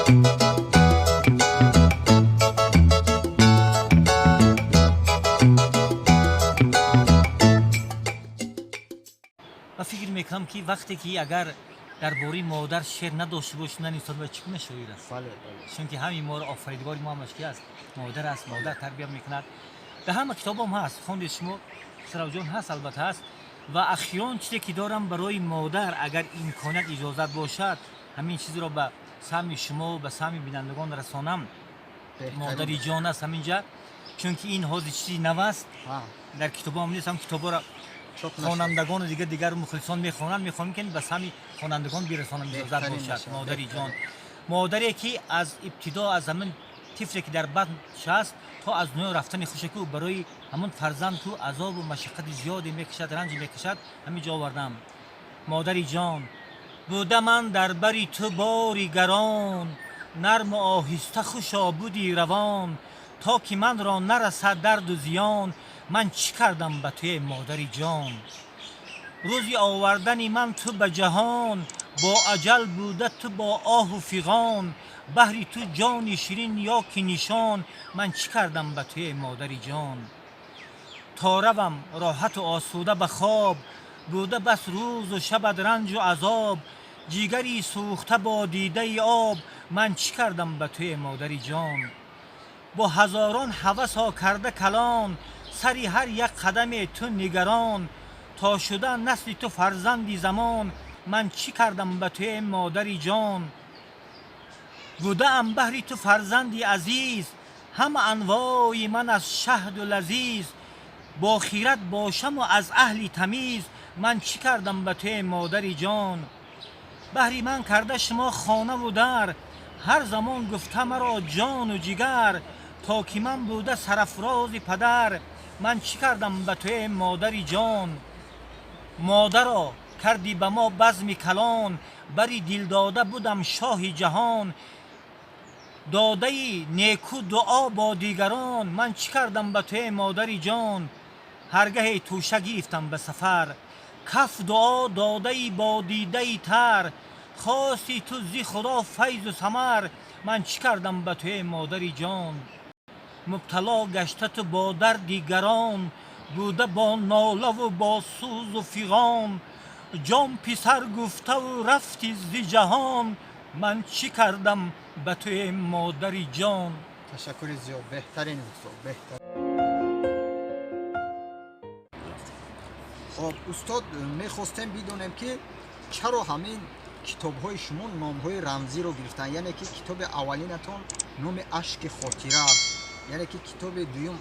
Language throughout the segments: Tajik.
Ва фикр мекунам, ки вақте ки агар дар бораи модар шеър надошта бошӣ, нанисод ва чӣ гуна шоир аст? бале бале Чунки ҳамин моро офаридгори мо ҳамаш ки аст, модар аст. Модар тарбия мекунад. Дар ҳама китобам ҳаст, хондед шумо, Хусравҷон, ҳаст, албатта ҳаст. Ва ахирон чизе ки дорам барои модар, агар имконият, иҷозат бошад, ҳамин чизро ба самъи шумо, ба самъи бинандагон расонам. Модари ҷон аст ҳаминҷа, чунки ин ҳозир чизи нав аст, дар китобам нест. Ҳам китобҳоро чоп нашуд. Хонандагону дигар мухлисон мехонанд. Мехоҳем, ки ба самъи хонандагон бирасонам, иҷозат Беҳтарин бошад. мешавад, Модари ҷон, беҳтарин. модаре ки аз ибтидо, аз ҳамин тифле ки дар батн шаст то аз дунё рафтани хушаку барои ҳамон фарзанд ку азобу машаққати зиёде мекашад, ранҷе мекашад, ҳамин ҷо овардам. Модари ҷон, буда ман дар бари ту бори гарон, нарму оҳиста хушо буди равон, то ки манро нарасад дарду зиён. Ман чӣ кардам ба туе, модари ҷон? Рӯзи овардани ман ту ба ҷаҳон бо аҷал буда ту бо оҳу фиғон, баҳри ту ҷони ширин ё ки нишон. Ман чӣ кардам ба туе, модари ҷон? То равам роҳату осуда ба хоб, буда бас рӯзу шабат ранҷу азоб, ҷигари сӯхта бо дидаи об. Ман чӣ кардам ба туе, модари ҷон? Бо ҳазорон ҳавасо карда калон, сари ҳар як қадаме ту нигарон, то шуда насли ту фарзанди замон. Ман чӣ кардам ба туе, модари ҷон? Будаам баҳри ту фарзанди азиз, ҳама анвои ман аз шаҳду лазиз, бо хират бошаму аз аҳли тамиз. Ман чӣ кардам ба туе, модари ҷон? Баҳри ман карда шумо хонаву дар, ҳар замон гуфта маро ҷону ҷигар, то ки ман буда сарафрози падар. Ман чӣ кардам ба туе, модари ҷон? Модаро, кардӣ ба мо базми калон, бари дилдода будам шоҳи ҷаҳон, додаи неку дуо бо дигарон. Ман чӣ кардам ба туе, модари ҷон? Ҳаргаҳе тӯша гирифтам ба сафар, каф дуо додаи бо дидаи тар, хости ту зи Худо файзу самар. Ман чӣ кардам ба туе, модари ҷон? Мубтало гашта ту бо дарди гарон, буда бо нолаву бо сӯзу фиғон, ҷон писар гуфтаву рафти зи ҷаҳон. Ман чӣ кардам ба туе, модари ҷон? Ташаккури зиёд, беҳтарин, устод, беҳтарин. Хоб, устод, мехостем бидонем, ки чаро ҳамин китобҳои шумо номҳои рамзиро гирифтанд, яъне ки китоби аввалинатон номи «Ашки хотира», яъне ки китоби дуюм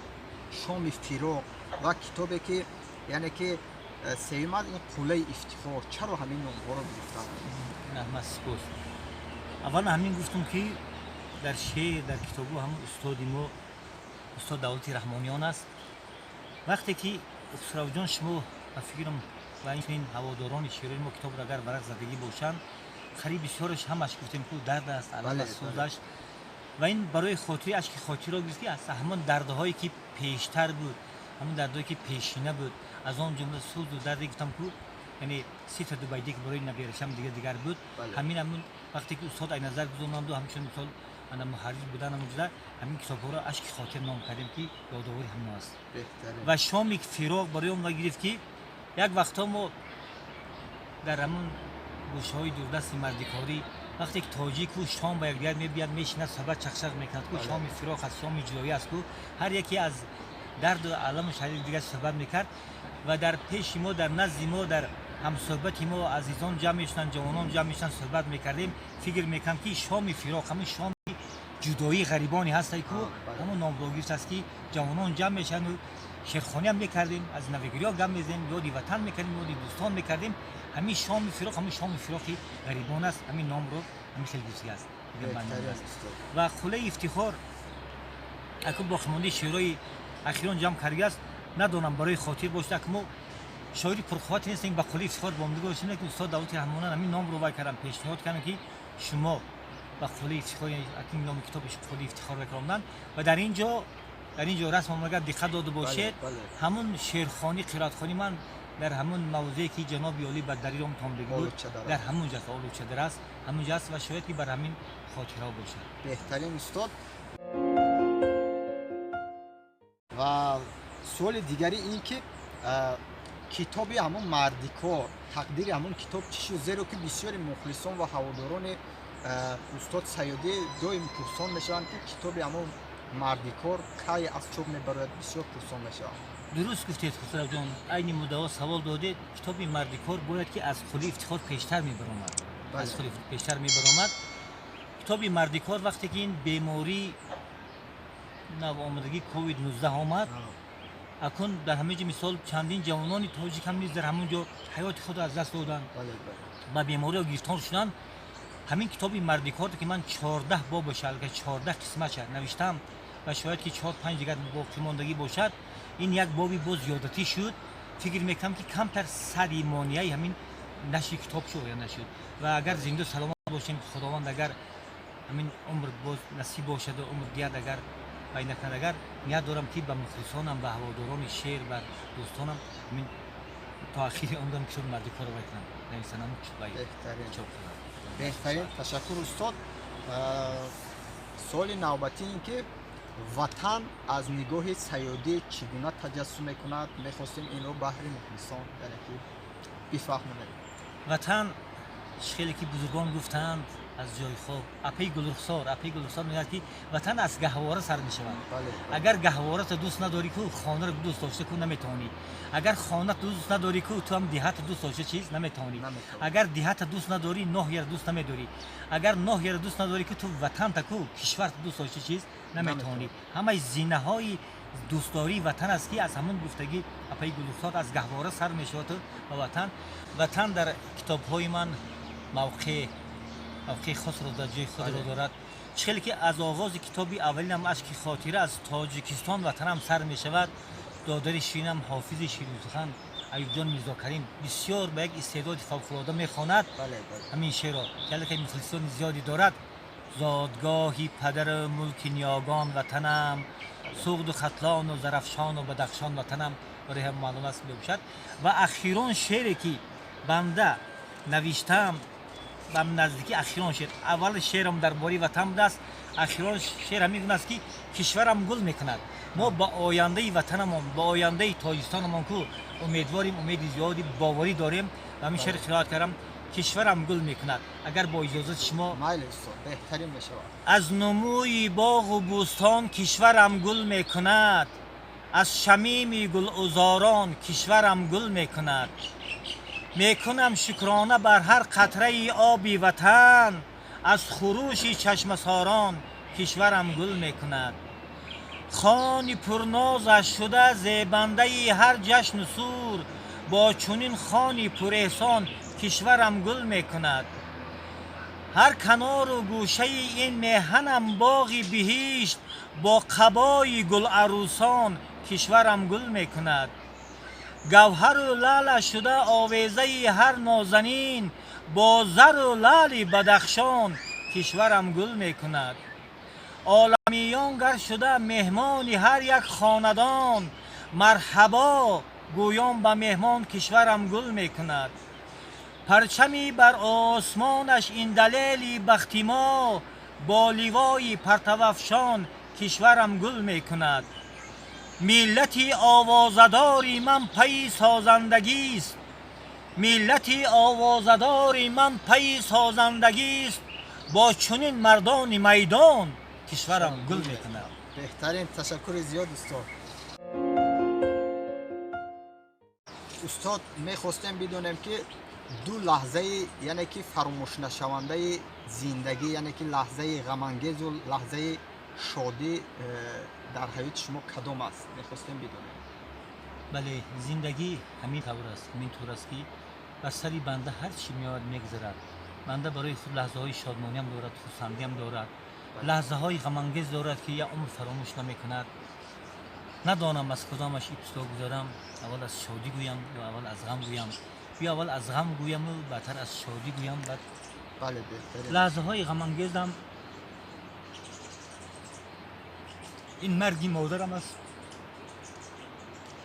«Шоми фироқ» ва китобе ки, яъне ки сеюм аст, ин «Қуллаи ифтихор». Чаро ҳамин номҳоро гирифтанд? Раҳмат, сипос. Аввалан ҳамин гуфтум, ки дар шеър, дар китобу ҳамун устоди мо устод Давлати Раҳмониён аст. Вақте ки, Хусравҷон, шумо ба фикрам ва инчунин ҳаводорони шеърҳои мо китобро агар варақ задагӣ бошанд, қариб бисёраш ҳамаш гуфтем, ку дард аст, алам аст, сӯзаш. Ва ин барои хотири ашки хотирро гирифт, ки аз ҳамон дардҳое ки пештар буд, ҳамон дардҳое ки пешина буд, аз он ҷумла сӯзу дарде гуфтам ку, яъне сифра дубайде ки барои наберашам дигар буд. Ҳамин ҳамун вақте ки устод ай назар гузоранду, ҳамчун мисол ана муҳаррир будан ҳамуҷуда, ҳамин китобҳоро «Ашки хотир» ном кардем, ки ёдовари ҳамон аст. Ва «Шоми фироқ» барои он гирифт, ки як вақтҳо мо дар ҳамон гӯшаҳои дурдасти мардикорӣ, вақте ки тоҷику шом ба якдигар мебияд, мешинад, суҳбат, чақчақ мекунад ку, шоми фироқ аст, шоми ҷудоӣ аст ку, ҳар яке аз дарду аламу шадиди дигар суҳбат мекард. Ва дар пеши мо, дар назди мо, дар ҳамсӯҳбати мо азизон ҷамъ мешуданд, ҷавонон ҷамъ мешуданд, суҳбат мекардем. Фикр мекардам, ки шоми фироқ ҳамин шоми ҷудоии ғарибоне ҳастай ку, ҳамон номро гирифтааст, ки ҷавонон ҷамъ мешаванд, шеърхониам мекардем, аз навигириҳо гап мезадем, ёди ватан мекардем, ёди дӯстон мекардем. Ҳамин шоми фироқ ҳамин шоми фироқи ғарибон аст. Ҳамин номро ҳамин хел гирифтааст. Ва «Қуллаи ифтихор» акун боқимондаи шеърҳои ахирон ҷамъ кардагиаст. Надонам, барои хотир бошад, аку мо шоири пурқуввате нестем, ба қуллаи ифтихор бомдига бошем, лекин устод Давлати Раҳмонан ҳамин номро вай кардам, пешниҳод кардам, ки шумо ба қуллаи ифтихор, акин номи китоби «Қуллаи ифтихор» карданд. Ва дар ин ҷо расм, агар диққат дода бошед, ҳамун шеърхонӣ, қироатхонӣ ман Дар ҳамон мавзее ки ҷаноби олӣ ба дарём томдагӣ буд, дар ҳамон ҷо Олучадар аст, ҳамон ҷо аст ва шояд ки бар ҳамин хотираҳо бошад. Беҳтарин устод. Ва суоли дигари ин ки китоби ҳамон мардикор, тақдири ҳамон китоб чӣ шуд? Зеро ки бисёри мухлисон ва ҳаводорони устод Сайёдӣ доим пурсон мешаванд, ки китоби ҳамон мардикор кай аз чоп мебарояд, бисёр пурсон мешаванд. Дуруст гуфтед, Хусравҷон, айни муддао савол додед. Китоби мардикор бояд ки аз Хули ифтихор пештар мебаромад, аз Хули пештар мебаромад. Китоби мардикор вақте ки ин беморӣ навомадагии ковид-19 омад, акун дар ҳамин ҷо мисол чандин ҷавонони тоҷик ҳам низ дар ҳамон ҷо ҳаёти худро аз даст доданд, ба бемориҳо гирифтор шуданд. Ҳамин китоби мардикор ки ман 14 бобаша, аллакай 14 қисматша навиштам ва шояд ки 4-5 дигар боқимондагӣ бошад, ин як боби боз зиёдатӣ шуд. Фикр мекунам ки камтар сади монияи ҳамин нашри китоб шуд ё нашуд. Ва агар зинду саломат бошем, Худованд агар ҳамин умр боз насиб бошаду умр диҳад, агар вай накунад, агар ният дорам ки ба мухлисонам, ба ҳаводорони шеър, ба дӯстонам ҳамин то ахири умрам китоби мардикорро вай кунам, нависанам, чоп кунам. Беҳтарин, ташаккур устод. Суоли навбатӣ ин ки ватан аз нигоҳи Сайёдӣ чӣ гуна таҷассум мекунад? Мехостем инро баҳри мухлисон яъне ки бифаҳмонем. Ватан хеле ки бузургон гуфтаанд аз ҷои хоб, апаи Гулрухсор, апаи Гулрухсор мегӯяд ки ватан аз гаҳвора сар мешавад. Агар гаҳворато дӯст надорӣ ку, хонаро дӯст дошта ку наметавонӣ. Агар хона дӯст надорӣ ку, ту ҳам деҳата дӯст дошта чиз наметавонӣ. Агар деҳата дӯст надорӣ, ноҳияро дӯст намедорӣ. Агар ноҳияро дӯст надорӣ ку, ту ватанта ку, кишварта дӯст дошта чиз наметавонӣ. Ҳамаи зинаҳои дӯстдории ватан аст ки аз ҳамон гуфтагӣ апаи Гулрухсор аз гаҳвора сар мешавад ба ватан. Ватан дар китобҳои ман мавқеъ хосро дар ҷои худро дорад. Чӣ хеле ки аз оғози китоби аввалинам Ашки хотира аз Тоҷикистон ватанам сар мешавад, додари ширинам ҳофизи ширинсухан Аюбҷон Мирзокарим бисёр ба як истеъдоди фавқулода мехонад ҳамин шеърро, ки аллакай мухлисони зиёде дорад. Зодгоҳи падару мулки ниёгон ватанам, суғду хатлону зарафшону бадахшон ватанам, барои ҳам маълум аст мебошад. Ва ахирон шеъре ки банда навиштаам, ба наздики ахирон шеър, аввал шеърам дар бораи ватан будааст, ахирон шеър ҳамин гуна аст ки кишварам гул мекунад. Мо ба ояндаи ватанамон, ба ояндаи Тоҷикистонамон ку умедворим, умеди зиёди боварӣ дорем. Ва ҳамин шеър қироат кардам: кишварам гул мекунад. Агар бо иҷозати шумо майли устод, беҳтарин мешавад. Аз нумӯи боғу бӯстон кишварам гул мекунад, аз шамими гулузорон кишварам гул мекунад. Мекунам шукрона бар ҳар қатраи оби ватан, аз хурӯши чашмасорон кишварам гул мекунад. Хони пурнозаш шуда зебандаи ҳар ҷашну сур, бо чунин хони пурэҳсон кишварам гул мекунад. Ҳар канору гӯшаи ин меҳанам боғи биҳишт, бо қабои гуларӯсон кишварам гул мекунад. Гавҳару лаъла шуда овезаи ҳар нозанин, бо зару лаъли Бадахшон кишварам гул мекунад. Оламиён гар шуда меҳмони ҳар як хонадон, марҳабо гӯён ба меҳмон кишварам гул мекунад. Парчами бар осмонаш ин далели бахти мо, бо ливои партавафшон кишварам гул мекунад. Миллати овозадори ман пайи созандагист, миллати овозадори ман пайи созандагист, бо чунин мардони майдон кишварам гул мекунад. Беҳтарин, ташаккури зиёд устод. Устод, мехостем бидонем ки ду лаҳзаи яъне ки фаромӯшнашавандаи зиндагӣ, яъне ки лаҳзаи ғамангезу лаҳзаи шодӣ дар ҳаёти шумо кадом аст? Мехостем бидонем. Бале, зиндагӣ ҳамин тавр аст, ҳамин тур аст ки бар сари банда ҳар чӣ меояд мегузарад. Банда барои худ лаҳзаҳои шодмониам дорад, хурсандиам дорад, лаҳзаҳои ғамангез дорад ки як умр фаромӯш намекунад. Надонам аз кадомаш ибтидо гузорам, аввал аз шодӣ гӯям ё аввал аз ғам гӯям, ё аввал аз ғам гӯяму баъдтар аз шодӣ гӯям. Баъд бале, беҳтарин лаҳзаҳои ғамангезам ин марги модарам аст,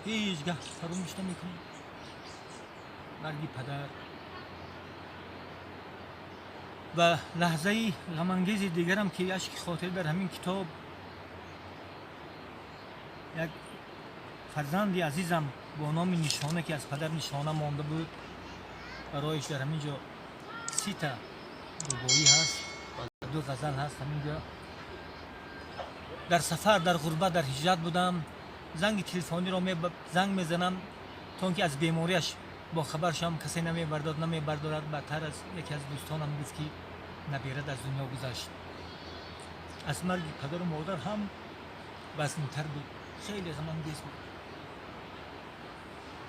ҳеҷ гаҳ фаромӯш намекунам. Марги падар ва лаҳзаи ғамангези дигарам, ки ашки хотир дар ҳамин китоб, як фарзанди азизам бо номи Нишона, ки аз падар нишона монда буд, бароиш дар ҳамин ҷо 30-та рубоӣ ҳаст, ду ғазал ҳаст. Ҳамин ҷо дар сафар, дар ғурбат, дар ҳиҷрат будам. Занги телефониро занг мезанам, то он ки аз бемориаш бохабар шавам. Касе намебардод, намебардорад. Баъдтар аз яке аз дӯстонам гуфт, ки набират аз дунё гузашт. Аз марги падару модар ҳам вазнинтар буд, хеле ғамангез буд.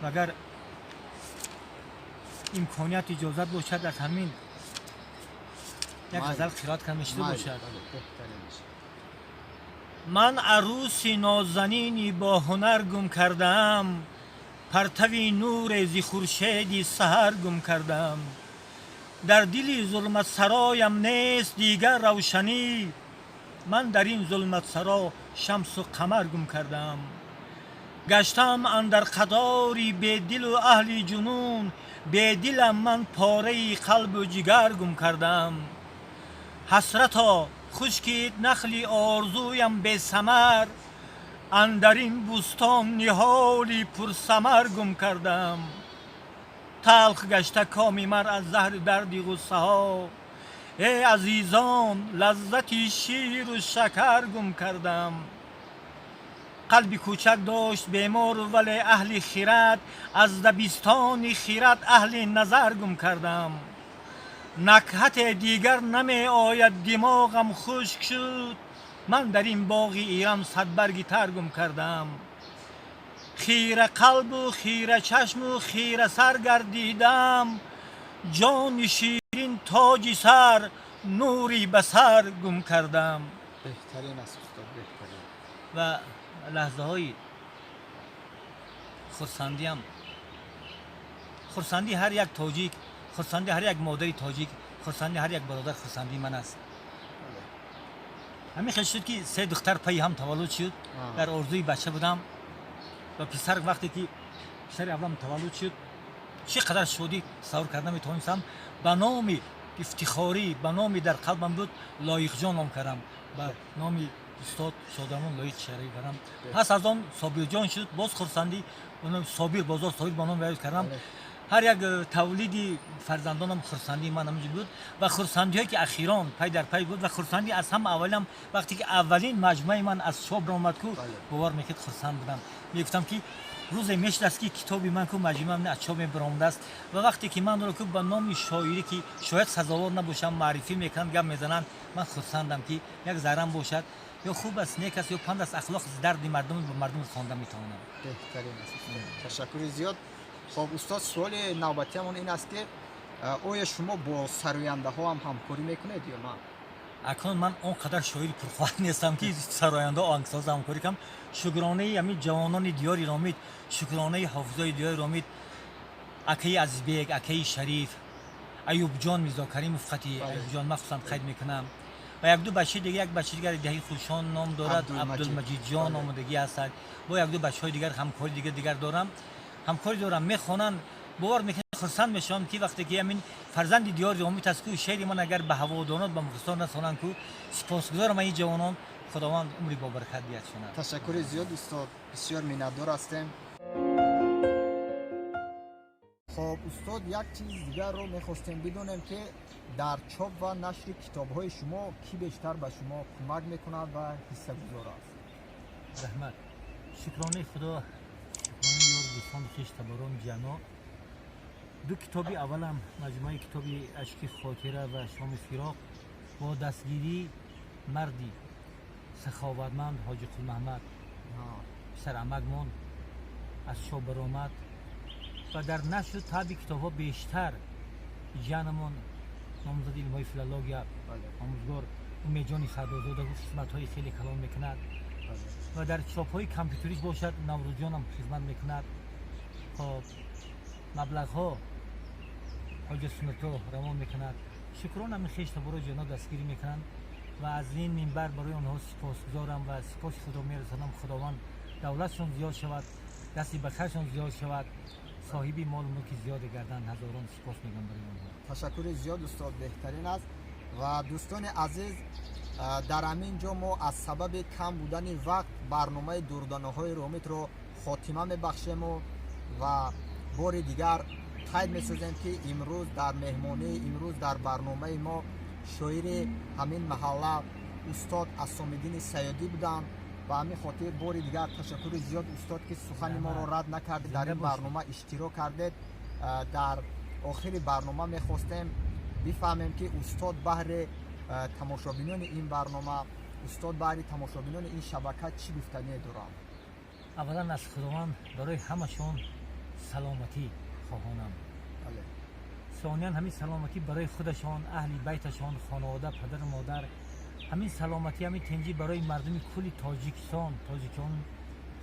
Ва агар имконият, иҷозат бошад, аз ҳамин як ғазал қироат карда мешуда бошад. Ман арӯси нозанини бо ҳунар гум кардаам, партави нуре зи хуршеди саҳар гум кардам. Дар дили зулматсароям нест дигар равшанӣ, ман дар ин зулматсаро шамсу қамар гум кардам. Гаштам андар қатори бедилу аҳли ҷунун, бедилам ман, пораи қалбу ҷигар гум кардам. Ҳасрато, хушкид нахли орзуям бесамар, андар ин бӯстон ниҳоли пурсамар гум кардам. Талх гашта коми мар аз заҳри дарди ғуссаҳо, э азизон, лаззати ширу шакар гум кардам. Қалби кӯчак дошт бемор, вале аҳли хирад, аз дабистони хирад аҳли назар гум кардам. Накҳате дигар намеояд, димоғам хушк шуд, ман дар ин боғи Ирам садбарги тар гум кардам. Хира қалбу хира чашму хира сар гардидам, ҷони ширин, тоҷи сар, нури басар гум кардам. Беҳтарин аст, устод, беҳтарин. Ва лаҳзаҳои хурсандиам, хурсандии ҳар як тоҷик, хурсандии ҳар як модари тоҷик, хурсандии ҳар як бародар хурсандии ман аст. Ҳамин хел шуд, ки се духтар пайи ҳам таваллуд шуд. Дар орзуи бача будам ва писар, вақте ки писари аввалам таваллуд шуд, чӣ қадар шодӣ тасаввур карда метавонистам. Ба номи ифтихорӣ, ба номи дар қалбам буд, Лоиқҷон ном кардам, ба номи устод Шодрамон Лоиқ шариф кардам. Пас аз он Собирҷон шуд, боз хурсандӣ, ба номи Собир, бозор Собир ба ном ваёд кардам. Ҳар як тавлиди фарзандонам хурсандии ман ҳаминҷо буд ва хурсандиҳое, ки ахирон пай дар пай буд. Ва хурсандӣ аз ҳама аввалам, вақте ки аввалин маҷмӯаи ман аз чоп баромад ку, бовар мекард, хурсанд будам. Мегуфтам, ки рӯзе мешудааст, ки китоби ман ку, маҷмӯаам аз чоп мебаромадааст. Ва вақте ки манро ку ба номи шоирӣ, ки шояд сазовор набошам, маърифӣ мекунанд, гап мезананд, ман хурсандам, ки як заррам бошад, ё хуб аст, нек аст, ё панд аст, ахлоқ, дарди мардум ба мардум хонда метавонам. Беҳтарин аст, ташаккури зиёд. Хоб, устод, суоли навбатиамон ин аст, ки оё шумо бо сарояндаҳо ҳам ҳамкорӣ мекунед ё на? Акнун ман он қадар шоири пурқувват нестам, ки сарояндао, оҳангсоз ҳамкорӣ кунам. Шукронаи ҳамин ҷавонони диёри Ромид, шукронаи ҳофизои диёри Ромид, акаи Азизбек, акаи Шариф, Аюбҷон Мирзокаримов, қати Аюбҷон махсусан қайд мекунам, ва якду бачаи дига, як бачаи дигар деҳаи Хушон ном дорад, Абдулмаҷидҷон омодагӣ ҳастад. Бо якду бачаҳои дигар ҳамкори дигар дорам, ҳамкорӣ дорам, мехонанд. Бовар мекунед, хурсанд мешавам, ки вақте ки ҳамин фарзанди диёри Ромит аст ку, шеъри ман агар ба ҳаводорон, ба мухлисон расонанд ку, сипосгузорам ин ҷавонон, Худованд умри бобаракат диҳад шонад. Ташаккури зиёд, устод, бисёр миннатдор ҳастем. Хоб, устод, як чиз дигарро мехостем бидонем, ки дар чоп ва нашри китобҳои шумо кӣ бештар ба шумо кӯмак мекунад ва ҳиссагузор аст? Раҳмат. Шукронаи Худо, шукронаи ёру дӯстону хеш таборон, ҷано. Ду китоби аввалам, маҷмӯаи китоби «Ашки хотира» ва «Шоми фироқ», бо дастгирии марди саховатманд Ҳоҷи Қулмаҳмад, писарамакмон, аз чоп баромад. Ва дар нашру табъи китобҳо бештар ҷанамон, номзади илмҳои филология, омӯзгор Умедҷони Фардозода хизматҳои хеле калон мекунад. Ва дар чопҳои компютериш бошад, Наврӯзҷонам хизмат мекунад. Хоб, маблағҳо Ҳоҷа Суннато равон мекунад. Шукрон, ҳамин хеш таборо, ҷоно дастгирӣ мекунанд ва аз ин минбар барои онҳо сипосгузорам ва сипоси худро мерасонам. Худованд давлатшон зиёд шавад, дасти бахаршон зиёд шавад. Соҳиби молу мулки зиёде гарданд. Ҳазорон сипос мегӯям барои онҳо. Ташаккури зиёд, устод, беҳтарин аст. Ва дӯстони азиз, дар ҳамин ҷо мо аз сабаби кам будани вақт барномаи Дурдонаҳои Ромитро хотима мебахшему ва бори дигар қайд месозем, ки имрӯз дар меҳмонӣ, имрӯз дар барномаи мо шоири ҳамин маҳалла устод Асомиддини Саёдӣ буданд. Ба ҳамин хотир бори дигар ташаккури зиёд, устод, ки сухани моро рад накардед, дар ин барнома иштирок кардед. Дар охири барнома мехостем бифаҳмем, ки устод баҳри тамошобинони ин барнома, устод баҳри тамошобинони ин шабака чӣ гуфтание доранд? Аввалан, аз Худованд барои ҳамашон саломатӣ хоҳонам. Сониян, ҳамин саломатӣ барои худашон, аҳли байташон, хонавода, падару модар, ҳамин саломатӣ, ҳамин тинҷӣ барои мардуми кулли Тоҷикистон, тоҷикон,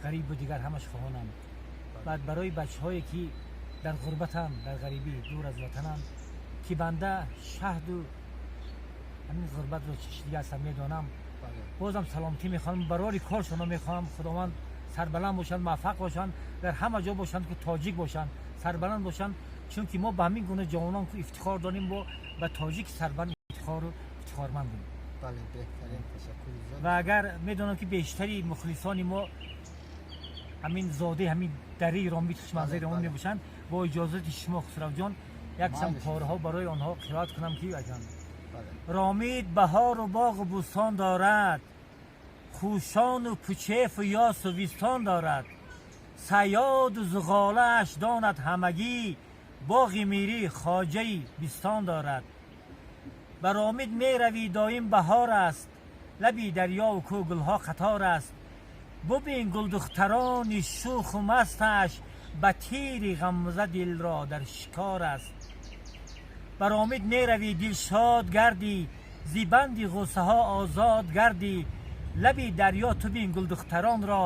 ғарибу дигар ҳамаш хоҳонам. Баъд барои бачаҳое, ки дар ғурбатанд, дар ғарибӣ, дур аз ватананд, ки банда шаҳду ҳамин ғурбатро чашидига ҳастам, медонам. Бозам саломатӣ мехоҳам, барори коршонро мехоҳам. Худованд сарбаланд бошанд, муваффақ бошанд, дар ҳама ҷо бошанд, ки тоҷик бошанд, сарбаланд бошанд, чунки мо ба ҳамин гуна ҷавонон ифтихор дорем, бо ба тоҷики сарбаланд ифтихору ифтихормандем. Бале, беҳтарин, ташаккури зиёд. Ва агар медонам, ки бештари мухлисони мо ҳамин зодаи ҳамин дараи Ромит, хушманзари Ромит мебошанд, бо иҷозати шумо, Хусравҷон, як чанд порҳо барои онҳо қироат кунам, ки аҷан. Ромит баҳору боғу бӯстон дорад, хушону пучефу ёсу вистон дорад, саёду зуғолааш донад ҳамагӣ, боғи мирӣ хоҷаи бистон дорад. Ба Ромит меравӣ, доим баҳор аст, лаби дарёву кӯ гулҳо қатор аст. Бубин гулдухтарони шӯху масташ, ба тири ғамза дилро дар шикор аст. Ба Ромит меравӣ, дилшод гардӣ, зи банди ғуссаҳо озод гардӣ. Лаби дарё ту бин гулдухтаронро,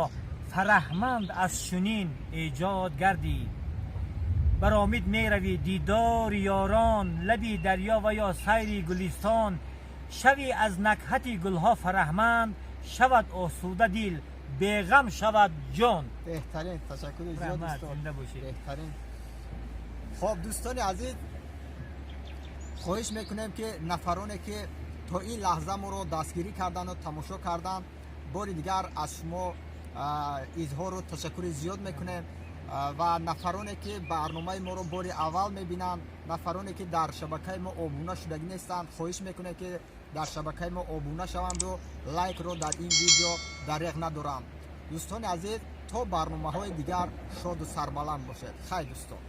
фараҳманд аз чунин эҷод гардӣ. Ба Ромит меравӣ, дидори ёрон, лаби дарё ва ё сайри гулистон, шавӣ аз накҳати гулҳо фараҳманд, шавад осуда дил, беғам шавад ҷон. Беҳтарин, ташаккури зиёд. Раҳмат, устод. Зинда бошед. Беҳтарин. Хоб, дӯстони азиз, хоҳиш мекунем, ки нафароне, ки то ин лаҳза моро дастгирӣ карданду тамошо карданд, бори дигар аз шумо изҳору ташаккури зиёд мекунем. Ва нафароне, ки барномаи моро бори аввал мебинанд, нафароне, ки дар шабакаи мо обуна шудагӣ нестанд, хоҳиш мекунем, ки дар шабакаи мо обуна шаванду лайкро дар ин видео дареғ надоранд. Дӯстони азиз, то барномаҳои дигар шоду сарбаланд бошед. Хай, дӯстон.